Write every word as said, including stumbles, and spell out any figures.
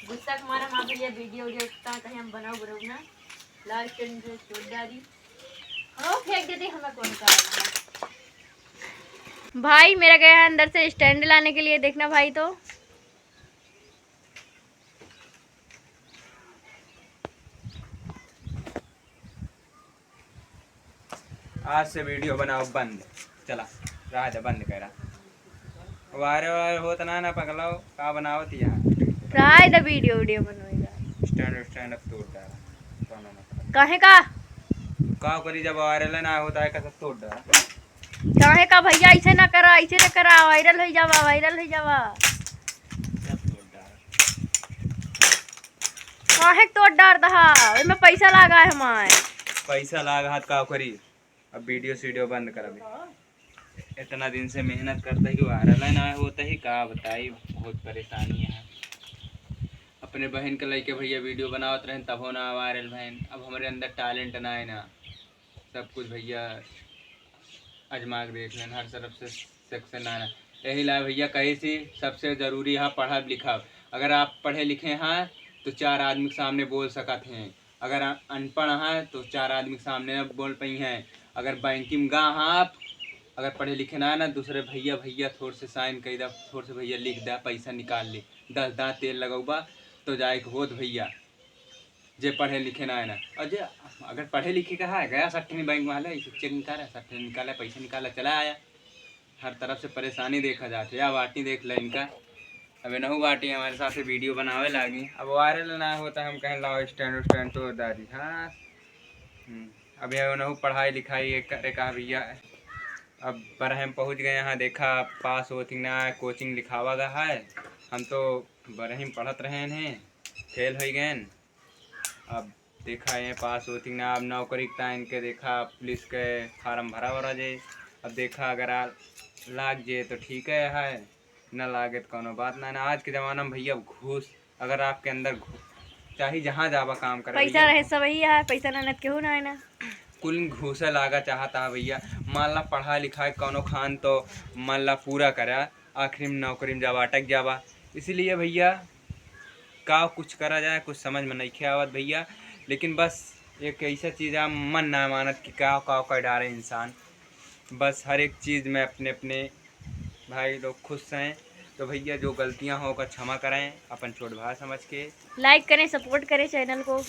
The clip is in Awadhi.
गुस्सा के मारे हमार भैया वीडियो उडियो का कहीं हम बनाओ बनाओ ना, लाल टेंट से छोड़ डाली। हाँ, फेंक देते, हमें कौन सा। भाई मेरा गया है अंदर से स्टैंड लाने के लिए, देखना भाई। तो आज से वीडियो बनाओ बंद। चला, रहा दे, बंद करा। वायरल वायरल होत ना, ना पगलाओ, का बनावत यहाँ? रहा दे, वीडियो वीडियो बनवेगा। स्टैंड स्टैंड अब तोड़ डाला, कौनो मतलब। काहे का? का करी, जब वायरल ना होता है, कैसे तोड़ डाला? काहे का भैया, ऐसे ना करा, ऐसे ना करा, वायरल हो जावा, वायरल हो जावा। सब तोड़ डाला। काहे के तोड़ डार दहा? ओइमे पैसा लागा है हमार। पैसा लागा हाथ का करी? अब वीडियो सीडियो बंद कर अभी। इतना दिन से मेहनत करता ही वायरल है ना होता ही, का बताई, बहुत परेशानी है। अपने बहन के लइके भैया वीडियो बनावत रहेन, तबो ना वायरल भएन। अब हमरे अंदर टैलेंट ना है ना, सब कुछ भैया आजमा के देख लेन, हर तरफ से सक्सेस ना रहा। यही ला भैया कहे से सबसे जरूरी है पढ़ब लिखब। अगर आप पढ़े लिखे हैं तो चार आदमी के सामने बोल सकत हैं। अगर अ-, अनपढ़ हैं तो चार आदमी के सामने न बोल पाई हैं। अगर बैंकिंग गा हैं आप, अगर पढ़े लिखे ना है ना, दूसरे भैया, "भैया थोड़ से साइन कर दा, थोड़ से भैया लिख दा, पैसा निकाल ले, दस दाँत तेल लगौबा तो जाए के होत भैया।" जे पढ़े लिखे ना है ना, और जे अगर पढ़े लिखे का है, गया सट्ठे में बैंक वाले, ऐसे चेक निकाला, सट्ठे निकाला, पैसा निकाला, चला आया। हर तरफ से परेशानी देखा जात है। या बाटी देख ले इनका, अब इनहू बाटी हमारे साथ वीडियो बनावे लागी। अब वायरल ना होता, हम कहें लाओ स्टैंड उस्टैंड तोड़ डारी। हाँ, हम्म, अब ये इनहू पढ़ाई लिखाई ये करे का भैया। अब बरहे में पहुँच गए हैं, देखा पास होती ना, कोचिंग लिखावा गा है। हम तो बरहे में पढ़त रहे हैं, फेल हो गए। अब देखा ये पास होती ना, अब नौकरी का इनके देखा पुलिस के फार्म भरा भरा जे। अब देखा अगर आ लाग जे तो ठीक है, है ना लागे तो कोनो बात ना। ना आज के जमाना में भैया घूस, अगर आपके अंदर घू-, चाहे जहाँ जाबा काम करे पैसा भैया, रहे सब ही है, पैसा ना नत केहू ना है ना। कुल घूसे लागा चाहता है भैया। मान ला पढ़ा लिखा के कोनो खान तो मान ला पूरा करा, आखिरी में नौकरी में जाबा अटक जाबा। इसीलिए भैया का कुछ करा जाए, कुछ समझ में नइखे आवत भैया। लेकिन बस एक ऐसा चीज़ है, मन ना मानत कि का का कर डारे इंसान। बस हर एक चीज़ में अपने अपने भाई लोग खुश हैं। तो भैया जो गलतियाँ हों ओका क्षमा करें अपन छोट भाई समझ के। लाइक करें, सपोर्ट करें चैनल को।